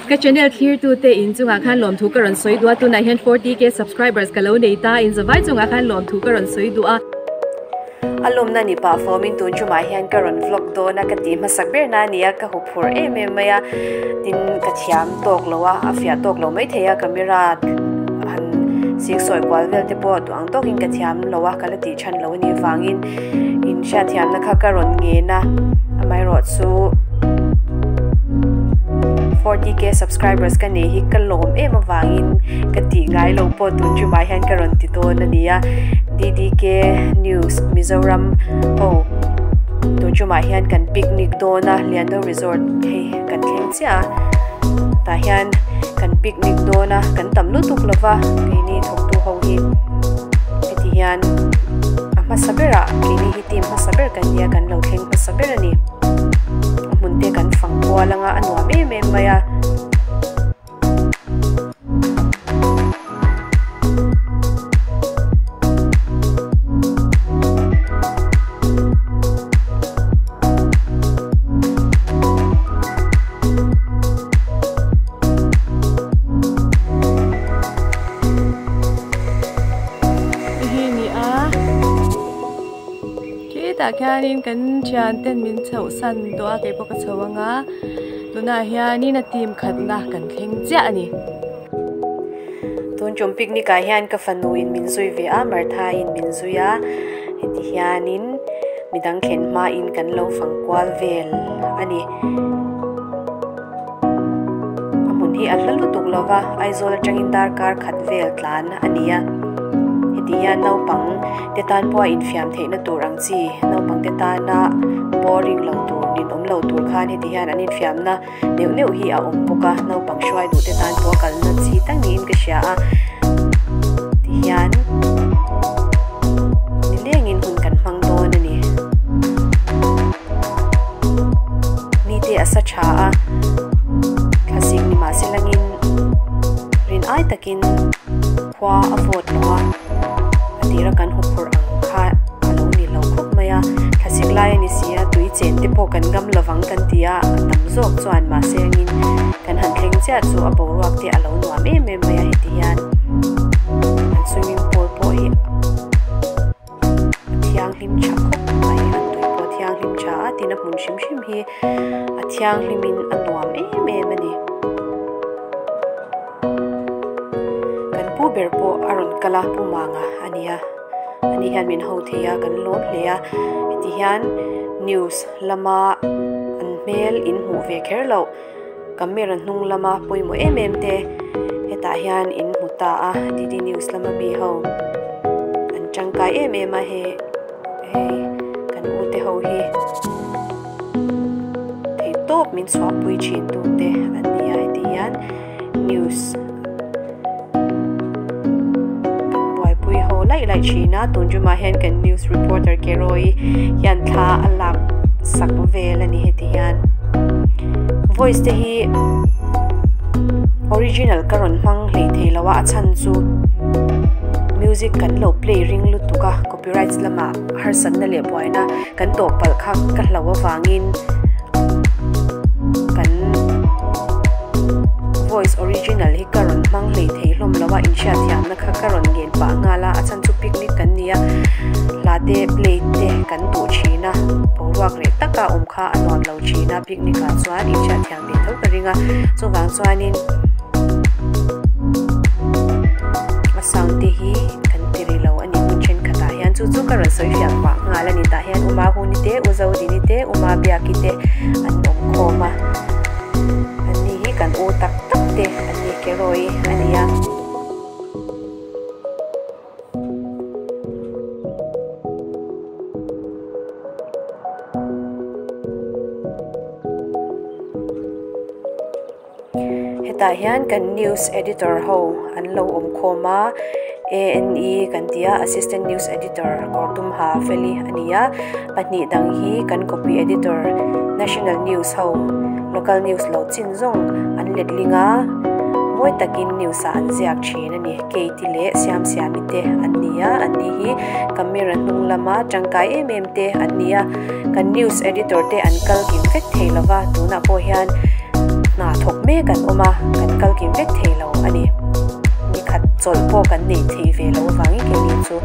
Ka channel thlirtute in chungah khan lawmthu ka rawn sawi duh a, tunah hian 40k subscribers ka lo nei ta, in zavai chungah khan lawmthu ka rawn sawi duh a. A lawmna ni pah fawmin tun chumah hian ka rawn vlog dawn a, ka tih hmasak ber na a ni a, ka huphurh em em mai a, tin ka thiam tawk lo a, a fiah tawk lo maithei a, camera han siksawi kual vel te pawh duh ang tawkin ka thiam lo a, ka la tih than lo a nih vangin in hriatthiamna kha ka rawn ngen a, amaherawhchu 40k subscribers ka nei hi ka lawm em avangin ka tih ngai lo pawh tun tumah hian ka rawn ti dawn a ni a, DDK News Mizoram ho tun tumah hian kan picnic dawn a, Liando Resort hei kan thleng chiah a, tah hian kan picnic dawn a, kan tam lutuk lova keini thawktu ho hi heti hian a hmasa berah keini hi team hmasa ber kan nia kan lo thleng hmasa ber a ni a hmun te kan fang kual anga a nuam em em mai a. Hi ni a khitah khianin kan thian ten min chhoh san tawh a kei pawh ka chho anga tunah hianin a team khatna kan thleng chiah a ni. Tun tum picnic ah hian ka fanu in min zui ve a Martha in min zui a heti hianin midang thlen hma in kan lo fang kual vel a ni. A hmun hi a hla lutuk lo va, Aizawl atangin darkar khat vel tlan a ni a. Heti hian naupang te tan pawh a infiam theihna tur ang chi, naupang te tana boring lo tur, ninawm lo tur khan heti hian an infiamna neuh neuh hi a awm bawk a, naupang hruai duh te tan pawh kalna chi tak niin ka hria a. Ti hian nilengin hun kan hmang dawn a ni. Nite a sa tha a, thlasik ni mahse langin rin ai takin khua a vawt lo a, a tira kan huphurh ang kha a lo ni lo khawp mai a, thlasik lai a ni si a, tui chen te pawh kan ngam lovang kan ti a, a tam zawk chuan mahse angin kan han thleng chiah chu a boruak te a lo nuam em em mai a heti hian an swimming pool pawh hi A thianghlim tha khawp mai a tui pawh a thianghlim tha a tin a hmun hrim hrim hi a thianghlimin a nuam em em a ni. Kan pu ber pawh a rawn kal a pu manga a ni a ani hian min ho thei a kan lawm hle a heti hian news lama an hmel in hmuh ve kher loh camera hnung lama pawimawh em em te hetah hian in hmu ta a D D news lama mi ho an tangkai em em a hei hei kan u te ho hi thei tawp min chhuah pui thin tu te an ni a heti hian news kan buaipui ho laih laih thin a tun tumah hian kan news reporter Keroy hian thla a lak sak vel a ni heti hian voice te hi original ka rawn hmang hlei thei lo a a chhan chu music kan lo play ring lutuk a copyrights lamah harsatna leh buaina kan tawh palh kha ka hlo avangin kan voice original hi ka rawn hmang hlei thei hlawm lo a inhriatthiamna kha ka rawn ngen pah nghal a a chhan chu picnic kan ni a hla te play te kan duh thin a boruak reh taka awm kha a nuam lo thin a picnic ah chuan inhriatthiam ve tho ka ring a chuvang chuanin a sound te hi kan ti ri lo a ni hmun thenkhatah hian chu chu ka rawn sawi fiah pah nghal a ni tah hian Uma Huni te U Zodini te Uma Biaki te an awm khawm a an ni hi kan u tak tak te an ni Keroy a ni a. Hetah hian kan news editor ho an lo awm khawm a A N E kan tih a assistant news editor kawr tum ha feli a ni a pahnih dang hi kan copy editor national news ho local news lo chin zawng an letling a mawi takin news ah an ziak thin a ni Kate leh Siamsiami te an ni a an ni hi camera hnung lama tangkai em em te an ni a. Kan news editor te an kal kim vek thei lova tunah pawh hian Hna thawk mek an awm a, kan kal kim vek thei lo a ni. Ni khat chawlh pawh kan nei thei ve lo avangin keini chu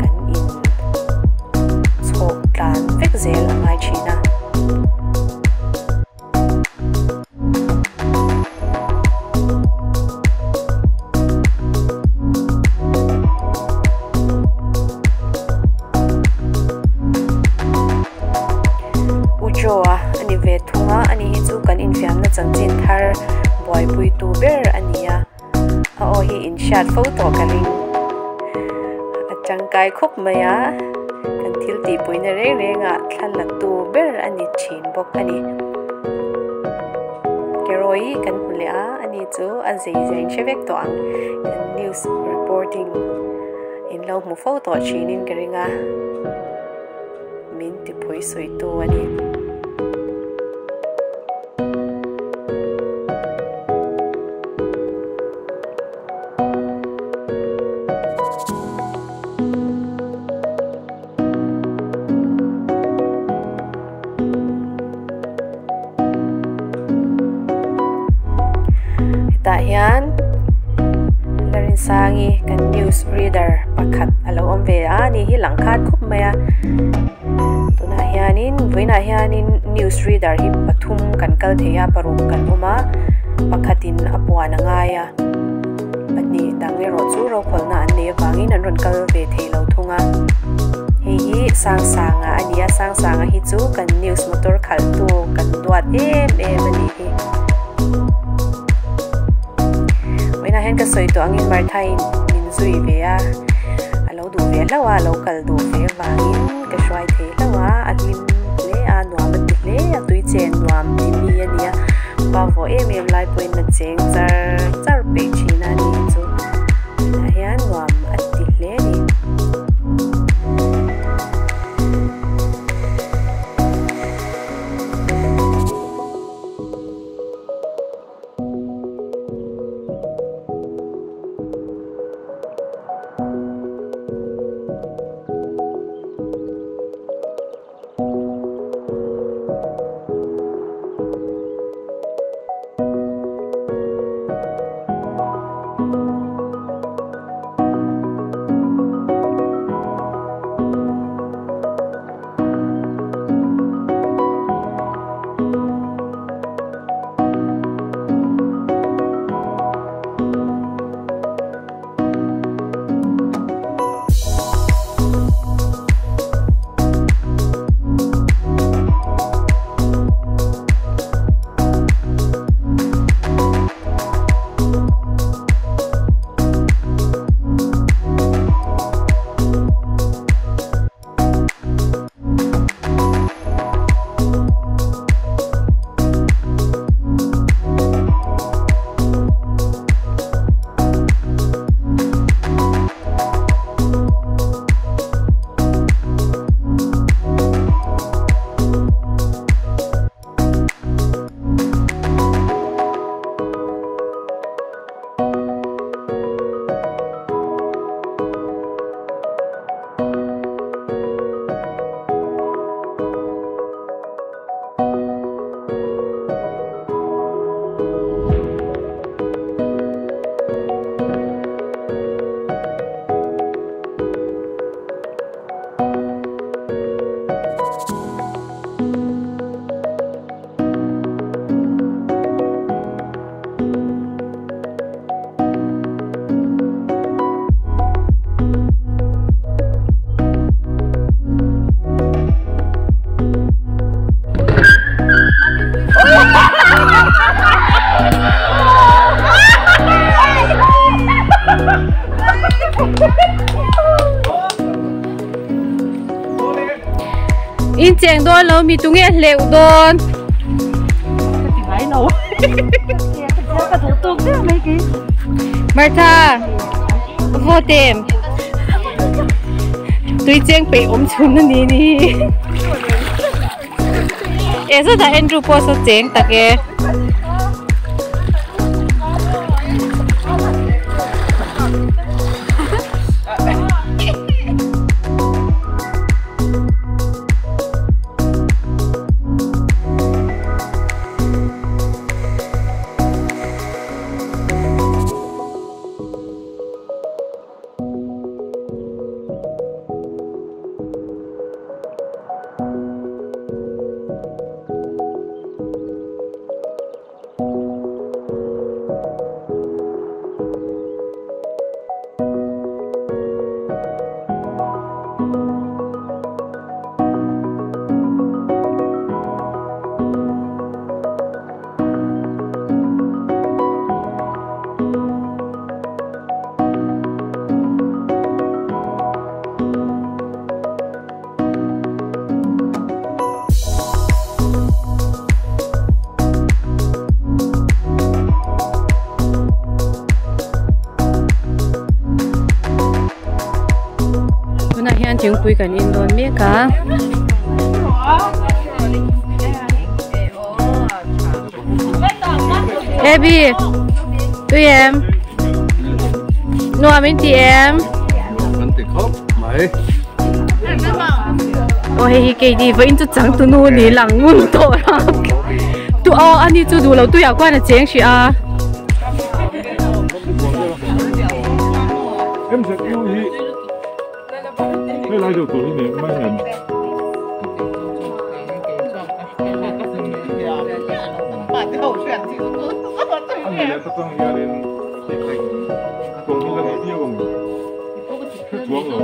kan in chhawk tlan vek zel a ngai thin a. U Joe-a a ni ve thung a, ani hi chu kan infiamna chanchin thar buaipuitu ber a ni a, a aw hi inhriat fo tawh ka ring. A tangkai khawp mai a, kan thil tihpuina reng rengah thla la tu ber a ni thin bawk a ni. Kerawii kan hmu leh a, ani chu a zei zia in hre vek tawh ang, kan news reporting in lo hmu fo tawh thinin ka ring a. Min tipui sawitu a ni. Hetah hian Larinsangi kan news reader pakhat a lo awm ve a ni hi lang khat khawp mai a tunah hianin vawiinah hianin news reader hi pathum kan kal thei a paruk kan awm a pakhatin a puan a ngai a pahnih dang erawh chu rokhawlhna an nei avangin an rawn kal ve thei lo thung a hei hi Sangsanga a ni a Sangsanga hi chu kan news motor khalh tu kan duat em em a nih hi vawiinah hian ka sawi tawh angin Martha-in min zui ve a a lo duh ve hlauh a a lo kal duh ve avangin ka hruai thei hlauh a a hlim hle a nuam a ti hle a tui chen nuam ti mi a ni a khua vawh em em lai pawhin a cheng char char peih thin a ni chu tunah hian nuam a ti hle a ni. In cheng dawn lo mi tunge hleuh dawn. Martha vote em tui cheng peih awm chhun a ni ni e zat ah Andrew pawh saw cheng tak e. Thingpui kan in dawn mek a. Abby, tui em? Nuam in ti em? Kan ti khawp mai. Aw hei hi keini vawiin chu chang tunu ni lang ngun tawh ram. Tu aw ani chu duh lo tuiah khuan a cheng hrih a. MZU hi helai deuh tur hi ni mai em? A ni leh ta chang hianin tawng hi la nei viau ang hre chuang lo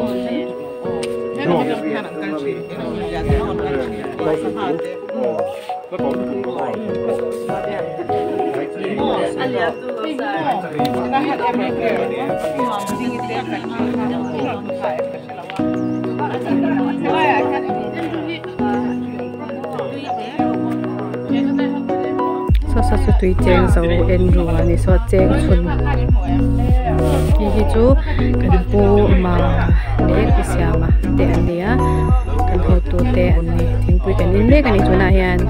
Saw saw chu tui cheng zo en ru a ni saw cheng chhun hi hi chu kan pu ma leh pu siama te an ni a kan hotu te an ni thingpui kan in mek a ni tunah hian.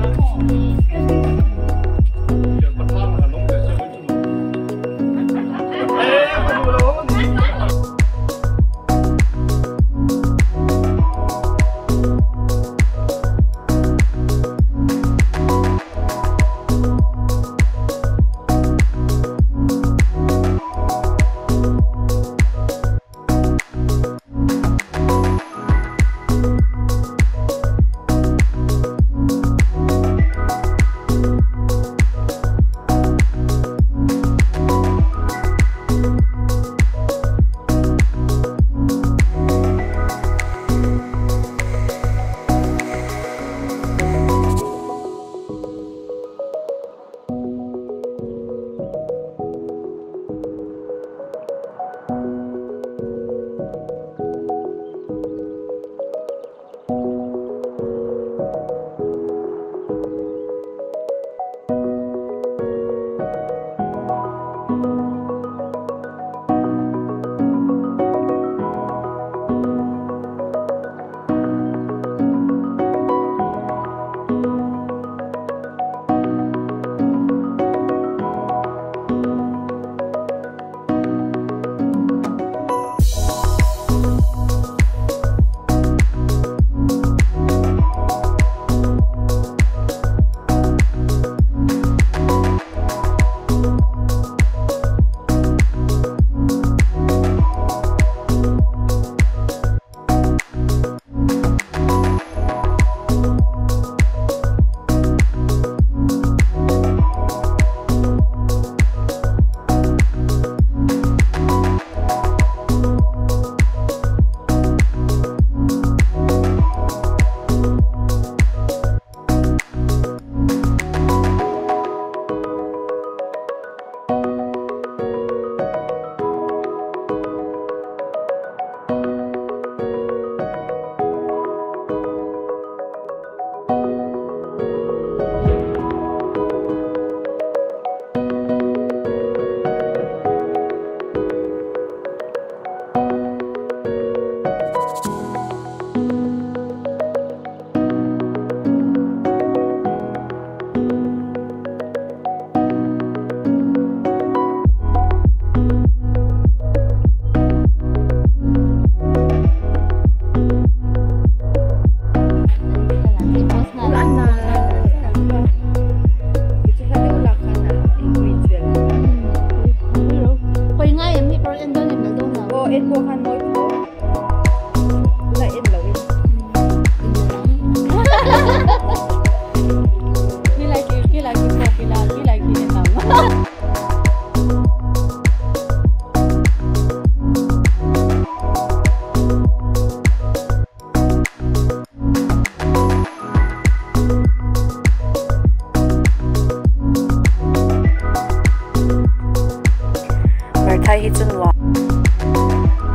Marthai hi chu nuam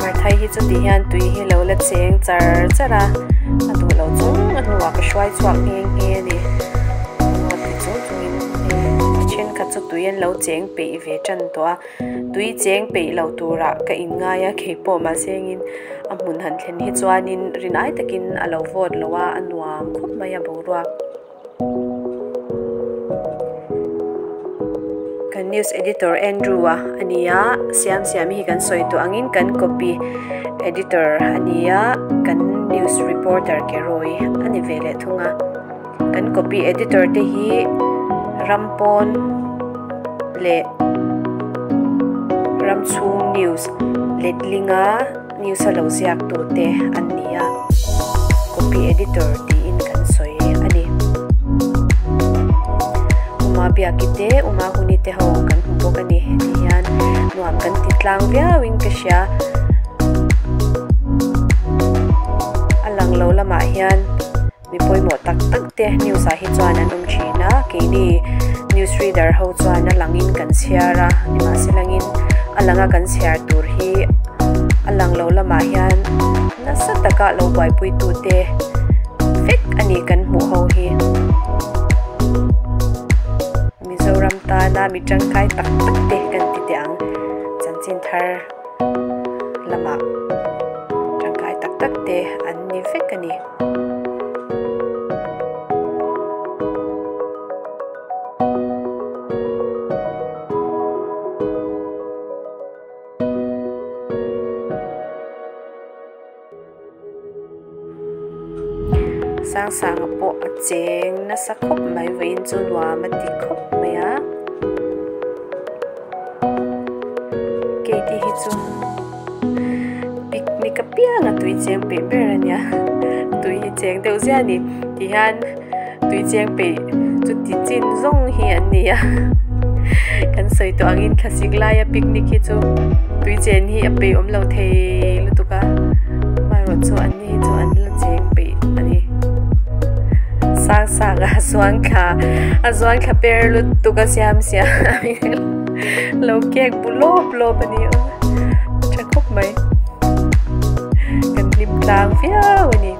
Marthai hi chu ti hian tui hi lo la cheng char char a a duh lo chung a hnuah ka hruai chhuak nghe nghe a ni a ti chung chungin hei thenkhat chu tui an lo cheng peih ve tan tawh a tui cheng peih lo turah ka inngai a keipawh mahse engin a hmun han thlen hi chuanin rinai takin a lo vawt lo a a nuam khawp mai a boruak. Kan news editor Andrew a a ni a siam siam hi kan sawi tawh angin kan copy editor a ni a kan news reporter Keroy a ni ve leh thung a kan copy editor te hi ram pawn leh ram chhung news letlinga news a lo ziak tu te an ni a copy editor tiin kan sawi a ni. Uma biaki te uma huni te ho kan hmu bawk a ni ti hian nuam kan ti tlang viau in ka hria a lang lo lamah hian mi pawimawh tak tak te news ah hi chuan an awm thin a keini news reader ho chuan a langin kan chhiar a nimahse langin a langa kan chhiar tur hi a lang lo lamah hian nasa taka lo buaipui tu te vek a ni kan hmuh ho hi. Mizoram tana mi tangkai tak tak te kan ti teh ang chanchin thar lamah tangkai tak tak te an ni vek a ni. Sangsanga pawh a cheng nasa khawp mai vawiin chu nuam a ti khawp mai a keite hi chu picnic apiang a tui cheng peih ber a nia tui hi cheng deuh ziah a ni ti hian tui cheng peih chu ti chin zawng hi an ni a kan sawi tawh angin thlasik laia picnic hi chu tui chen hi a peih awm lo thei lutuk a amaherawh chu an ni hi chu an la cheng peih a ni sang sang a zuang thla a zuang thla per lutuk a siam siam lo kek bu lawp lawp a ni a tha khawp mai kan hlim tlang viau a ni.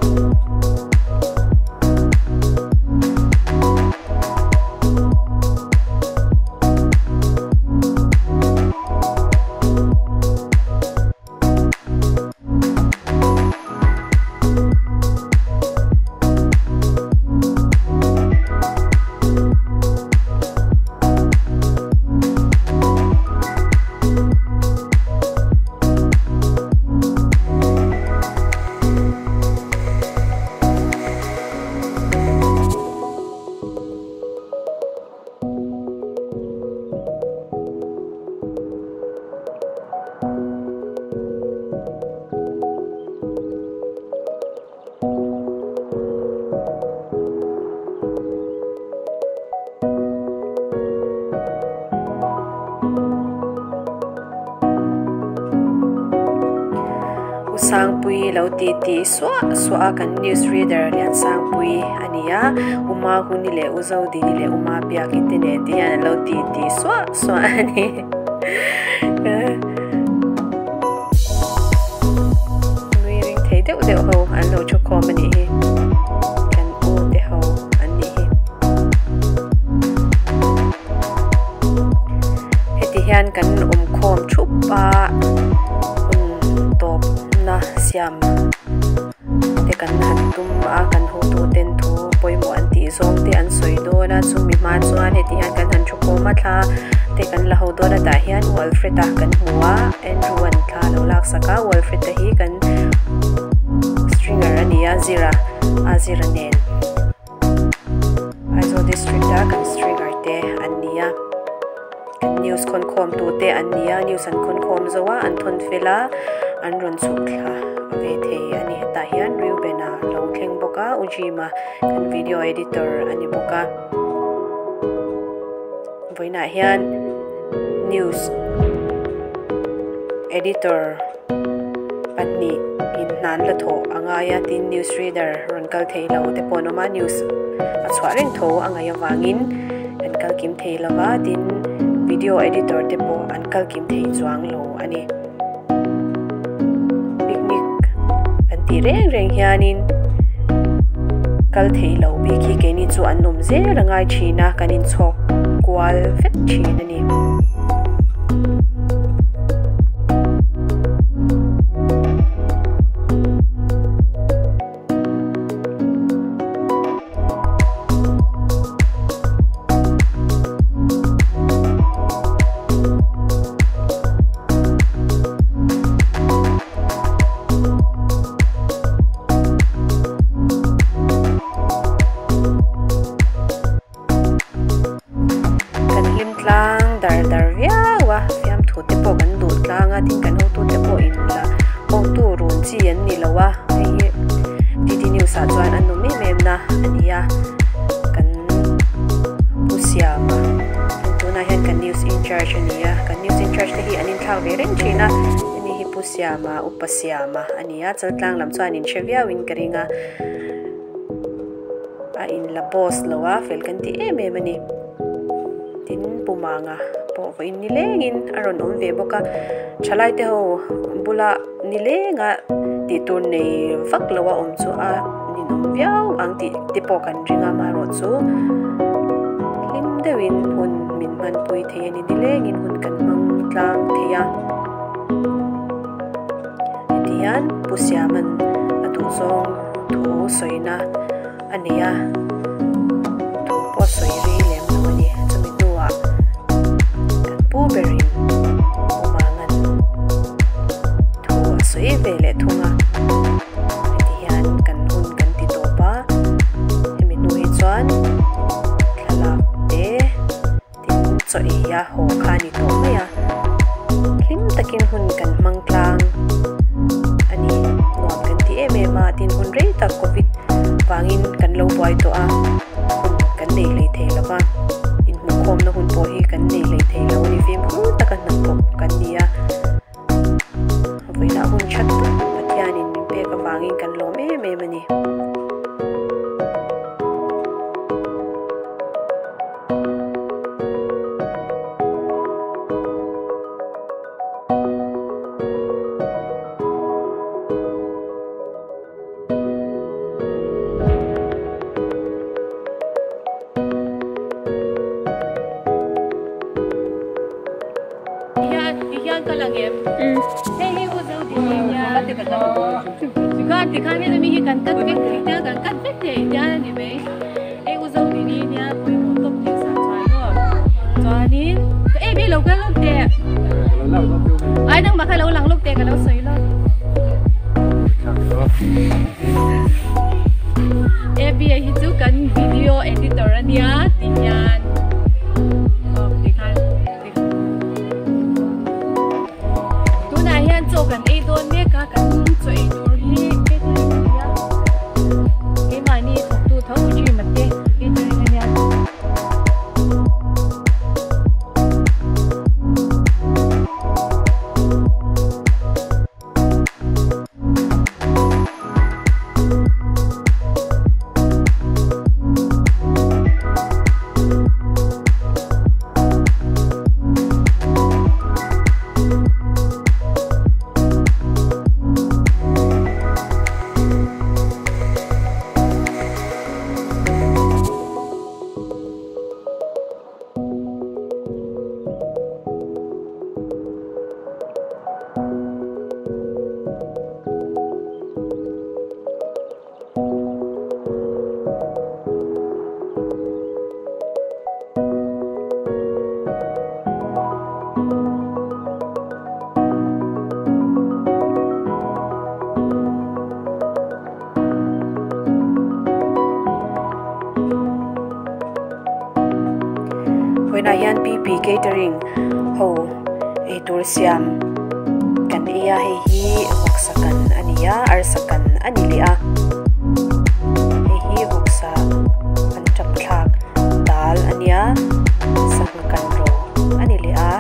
Sangpui lo ti ti suah suah a kan news reader lian Sangpui a ni a Uma Huni leh U Zodini leh Uma Biaki te nen te hian an lo ti ti suah suah a ni nui ring thei deuh deuh ho an lo thu khawm a nih hi kan u te ho an nih hi heti hian kan awm khawm thup a hun tawp na siam te kan han tum a kan hotu ten thu pawimawh an tih zawng te an sawi dawn a chumi hma chuan heti hian kan han thu khawm a thla te kan la ho dawn a tah hian Walfred-a kan hmu a Andrew an thla a lo lak sak a Walfred-a hi kan stringer a ni a zira a zira nen Aizawl district a kan stringer te an ni a kan news khawn khawm tu te an ni a news an khawn khawm zo a an thawn fel a an rawn chhuk thla ve thei a ni hetah hian Reuben-a lo thleng bawk a U Jim-a kan video editor a ni bawk a vawiinah hian news editor pahnih in hna an la thawh a ngai a tin news reader rawn kal thei lo te pawh an awm a news a chhuah reng tho a ngaih avangin an kal kim thei lo va tin video editor te pawh an kal kim thei chuang lo a ni picnic an tih reng reng hianin kal thei lo bik hi keini chu an awm zel a ngai thin a kan inchhawk kual vek thin a ni. te pawh kan duh tlang a tin kan hotute pawh in la hotu run chi an ni lo a hei hi D D news ah chuan a nawm em em na a ni a kan pu Siama tunah hian kan news in charge a ni a kan news in charge te hi an inthlak ve reng thin a hemi hi pu Siama upa Siama a ni a chaltlang lam chuan in hre viau in ka ring a a in la boss lo a fel kan ti em em a ni tin pu Manga pawh vawiin nilengin a rawn awm ve bawk a thalai te ho bula nilenga tih tur nei vak lo a awm chu a ninawm viau ang tih te pawh kan ring a amaherawhchu hlim deuhin hun min hmanpui thei a ni nilengin hun kan hmang tlang thei a heti hian pu Siama'n a duhzawng thu sawina a nei a thu pawh sawi rei lem lo a ni chumi hnuah kan pu berin pu Mangan thu a sawi ve leh thung a heti hian kan hun kan ti tawp a hemi hnu hi chuan thlalak te tin chaw ei a haw kha a ni tawh mai a hlim takin hun kan hmang tlang a ni nuam kan ti em em a tin hun rei tak covid vangin kan lo buai tawh a hun kan nei hlei thei lo va inhmuhkhawmna hun pawh hi kan nei hlei thei lo a ni fimkhur taka hnathawk kan ni a vawilah hun that tak Pathianin min pek avangin kan lawm em em a ni. Abby hi chu kan video editor a nia ti hian tikhan tunah hian chaw kan ei dawn mek a kan chaw ei tur hi catering a nia keimahni thawktu tho gym a te catering a nia. Vawiinah hian P P catering ho eitur siam kan ei a hei hi vawksa kan a ni a arsa kan a ni leh a hei hi vawksa an tap thlak dal a nia sangha kan ro a ni leh a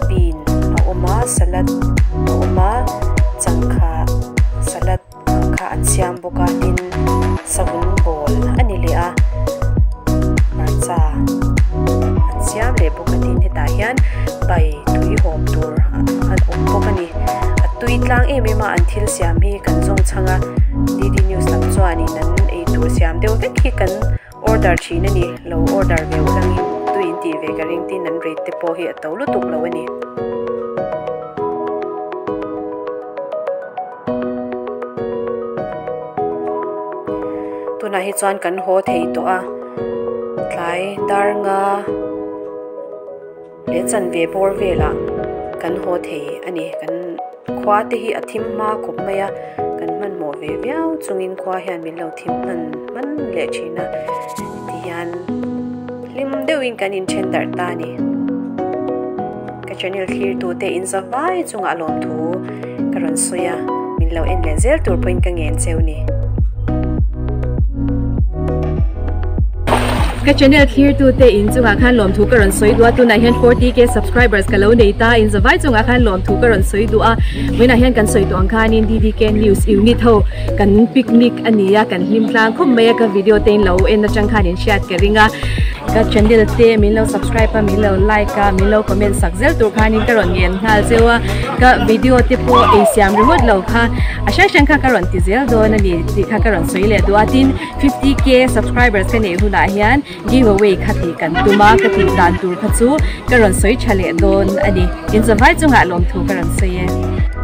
bean a awm a salad a awm a changkha salad ang kha an siam bawk a tin savun bawl a ni leh a hmarcha an siam leh bawk a tin hetah hian bai tui hawp tur an awm bawk a ni a tui tlang em em a an thil siam hi kan zawng chhang a D D news lam chuanin an ei tur siam deuh vek hi kan order thin a ni lo order ve ulangin tui in tih ve ka ring tin an rate te pawh hi a to lutuk lo a ni. Tunah hi chuan kan haw thei tawh a tlai dar nga leh chanve bawr velah kan haw thei a ni kan khua te hi a thim hma khawp mai a kan hmanhmawh ve viau chungin khua hian min lo thim hman hman leh thin a tihian hlim deuhin kan inthen darh ta a ni. Ka channel thlir tute in zavai chungah lawmthu ka rawn sawi a, min lo en leh zel tur pawhin ka ngen cheu ni. Ka channel thlir tute in chungah khan lawmthu ka rawn sawi duh a, tunah hian 40k subscribers ka lo nei ta, in zavai chungah khan lawmthu ka rawn sawi duh a, vawiinah hian kan sawi tawh ang khanin DDK News unit ho kan picnic a ni a, kan hlim tlang khawp mai a, ka video te in lo en atang khan in hriat ka ring a. Ka channel te min lo subscribe a, min lo like a, min lo comment sak zel tur khanin ka rawn ngen nghal cheu a, ka video te pawh ei siam ringawt lo kha a hrang hrang kha ka rawn ti zel dawn a ni tih kha ka rawn sawi leh duh a, tin 50k subscribers ka neih hunah hian giveaway kha tih kan tum a, ka tih dan tur kha chu ka rawn sawi tha leh dawn a ni, inzavai chungah lawmthu ka rawn sawi e.